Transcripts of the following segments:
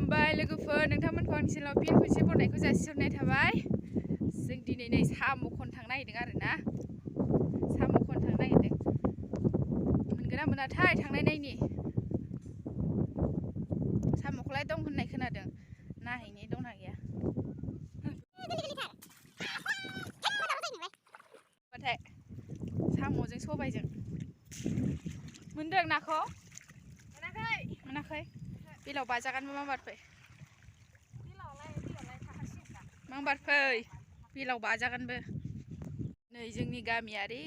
खुलुमबाय लोगोफोर नोंथांमोनखौ आंनि फिन खनसे बरायनायखौ जासिहरनाय थाबाय। जों दिनै नै साम' खन थांनो नागिरदों आरो ना। साम' खन थांनो नागिरदों। मोनगोन ना मोनाथाय थांनाय नायनि। साम'खौलाय दं होननाय खोनादों। नायहैनि दंना गैया। बाथाय साम'जों सबायजों मोनदों नाखौ? मोनाखै बेलाव बाजागोनबो माबार फै माबार फै बेलाव बाजागोनबो नै जोंनि गामियारि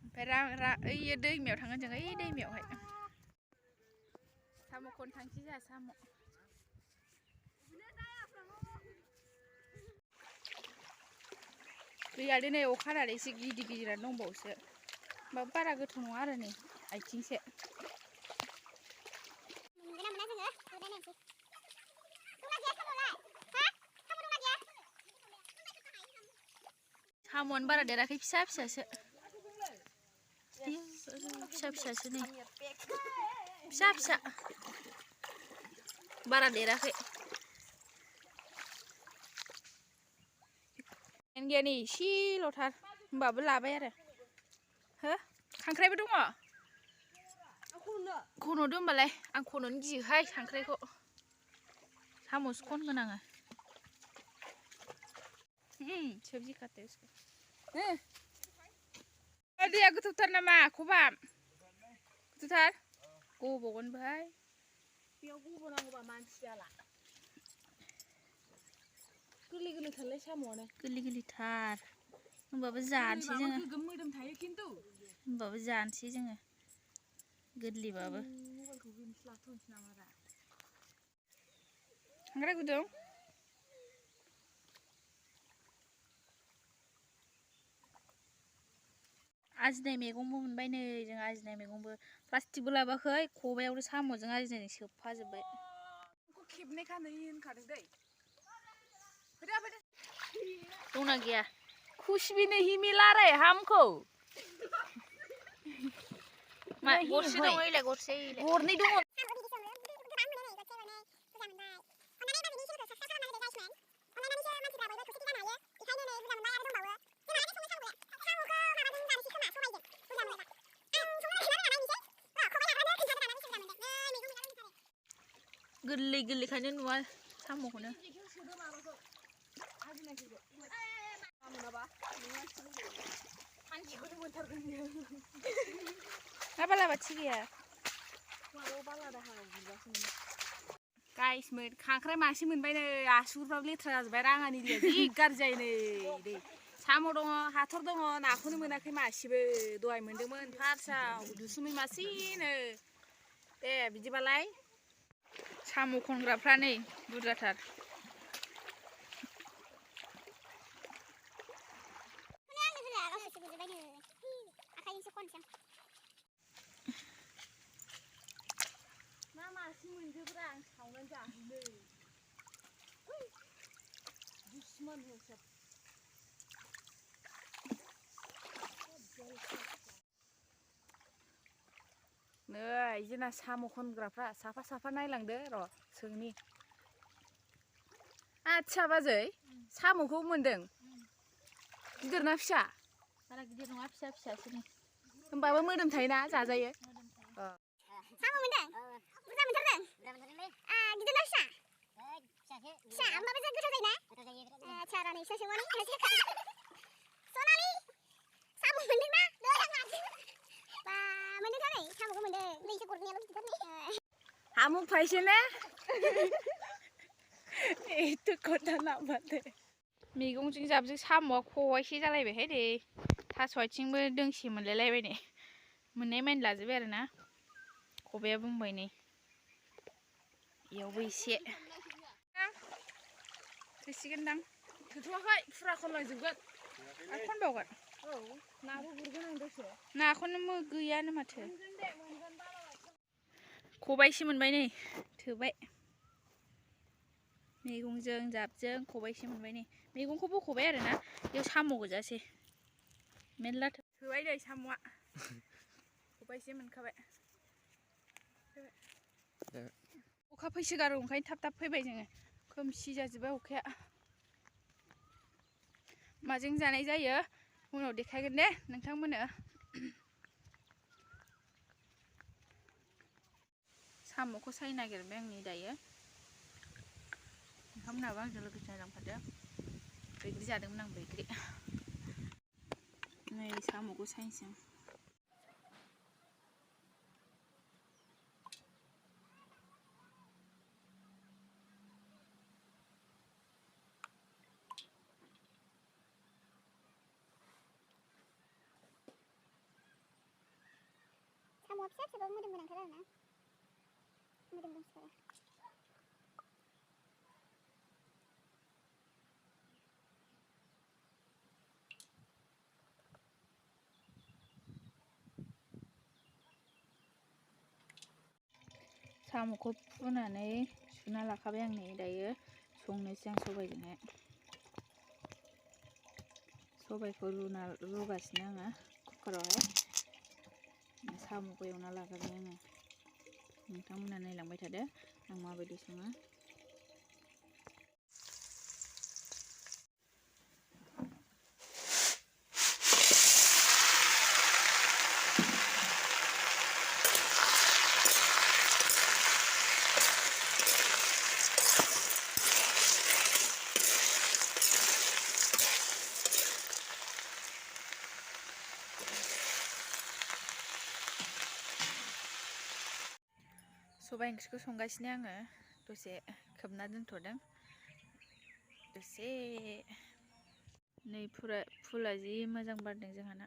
ओमफ्राय ओइ दैमायाव थांगोन जों ओइ दैमायावहाय साम' खन थांसै जोंहा साम' दैया दिनै अखा हानानै एसे गिदिर गिदिरानो दंबावोसो होमबाबो बारा गोथौ नङा आरो नै आथिंसे साम'आनो बारा देराखै फिसा फिसासो फिसा फिसासो नै फिसा फिसा बारा देराखै गैया नै एसेल'थार होमबाबो लाबाय आरो हो खांख्राइबो दङ खन'दो होमबालाय आं खन'नो गियोहाय खांख्राइखौ साम'सो खनगोन आङो सबजि खाते उसको दैया गोथौथार नामा खबाम गोथौथार गबगोन भाय बेयाव गबनांगौबा मानसि जाला गोरलै गोरलैथारलै साम'आनो गोरलै गोरलैथार होमबाबो जानोसै जोङो गोगोम मोदोम थायो खिन्थु होमबाबो जानोसै जोङो गोरलैबाबो मबाइलखौ होनोसो लाथ'नोसै नामा दा खांख्राइ गुदुं आजिनाय मैगंबो मोनबाय नै जों आजिनाय मैगंबो प्लास्टिकबो लाबोआखै खबायावनो साम'जों आजिनाय सोबफाजोब्बाय खेबनै खानो होनखादों दै दंना गैया खुसिबिनो हिमेला रे हामखौ मा गरसे दं ओइलाय गरसे गरनै दङ गोरलै गोरलैखायनो नुवा साम'खौनो मा बालाबाथि गैया गाइस खांख्राइ मासे मोनबाय नै आसुगुरफ्राबो लेथ्रा जाजोब्बाय राङानि दैया जि गाज्रि जायो नै दै साम' दङ हाथर दङ नाखौनो मोनाखै मासेबो दहाय मोनदोंमोन फार्स्टआव दुसुमै मासेनो दे बिदिबालाय साम' खनग्राफ्रा नै बुरजाथार मा मासे मोनजोब्रा आं सावनानै जाहैनो दुश्मन हो सब नै जोंना साम' खनग्राफ्रा साफा साफा नायलांदो र' सोंनि आच्छा बाजै साम'खौ मोनदों गिदिर ना फिसा बारा गिदिर नङा फिसा फिसासो नै होमबाबो मोदोम थायोना जाजायो साम' मोनदों बुरजा मोनथारदों गिदिर ना फिसा फिसा होमबाबो जा गोथाव जायोना आच्छा र' नै एसे सोंबावनि सनालि साम' मोनदोंना बा मोनदोंथ' नै साम'खौ मोनदों नै एसे गरनैयाल' गिदिरथार नै हामुक फायसे ने itu kota नामाथो मैगंजों जाबजों साम'आ खबाइसे जालायबायहाय दे थास' आथिंबो दोंसे मोनलायलायबाय नै मोननाय मानि लाजोबबाय आरो ना खबाइआ बुंबाय नै इयावबो एसे थोसिगोनदां थोथ'वाखै फुरा खनलांजोबगोन आरो खनबावगोन औ नाबो गुरगोन आं दसे नाखौनो गैयानो माथो खबाइसे मोनबाय नै थोबाय मैगंजों जाबजों खबाइसे मोनबाय नै मैगंखौ बख'बाय आरो ना बेयाव साम' गोजासै मेरला थोबाय नै साम'आ खबाइसे मोनखाबाय अखा फैसोगारो ओंखायनो थाब थाब फैबाय जोङो खोमसि जाजोब्बाय अखाया माजों जानाय जायो उनाव देखायगोन दे नोंथांमोननो साम'खौ सायनो नागिरबाय आं नै दायो नोंथांमोनहाबो आंजों लोगोसे नायलांफादो बैग्रि जादोंमोन आं बैग्रि नै साम'खौ सायनोसै साम'आ फिसा फिसाबाबो मोदोम गोनांथार आरोना मोदोम दंसोगारो साम'खौ फुनानै सुना लाखाबाय आं नै दायो संनोसै आं सबायजोंहाय सबायखौ रुगासिनो आङो कुकारावहाय साम'खौ एवना लाग्रोबाय आङो नोंथांमोनहा नायलांबाय थादो आं माबायदि सङो सबाय ओंख्रिखौ संगासिनो आङो दसे खोबना दोनथ'दों दसे नै फुला जि मोजां बारदों जोंहाना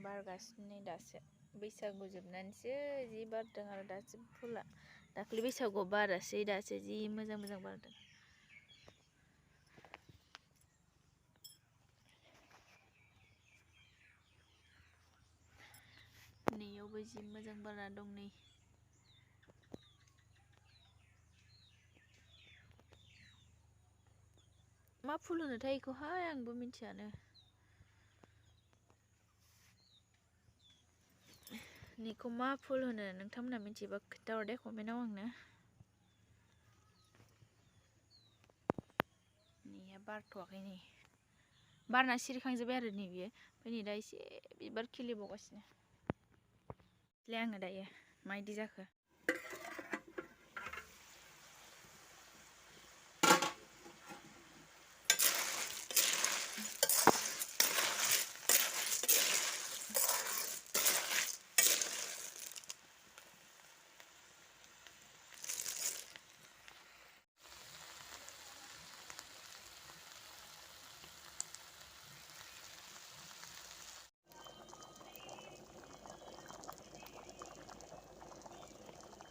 बारगासिनो नै दासो बैसागु जोबनानैसो जि बारदों आरो दासो फुला दाख्लै बैसागुआव बारासै दासो जि मोजां मोजां बारदों नैयावबो जि मोजां बारना दं नै मा फुल होनोथाय बेखौहाय आंबो मिथियानो निखौ मा फुल होनो नोंथांमोनहा मिथियोबा खोन्थाहर दे कमेन्टआव आंनो नैया बारथ'वाखै नै बारना सिरिखांजोब्बाय आरो नै बियो ओमफ्राय नै दा एसे बिबार खिलिबावगासिनो आङो दायो माबायदि जाखो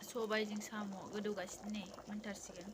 सबायजों साम' गोदौगासिनो नै मोनथारसिगोन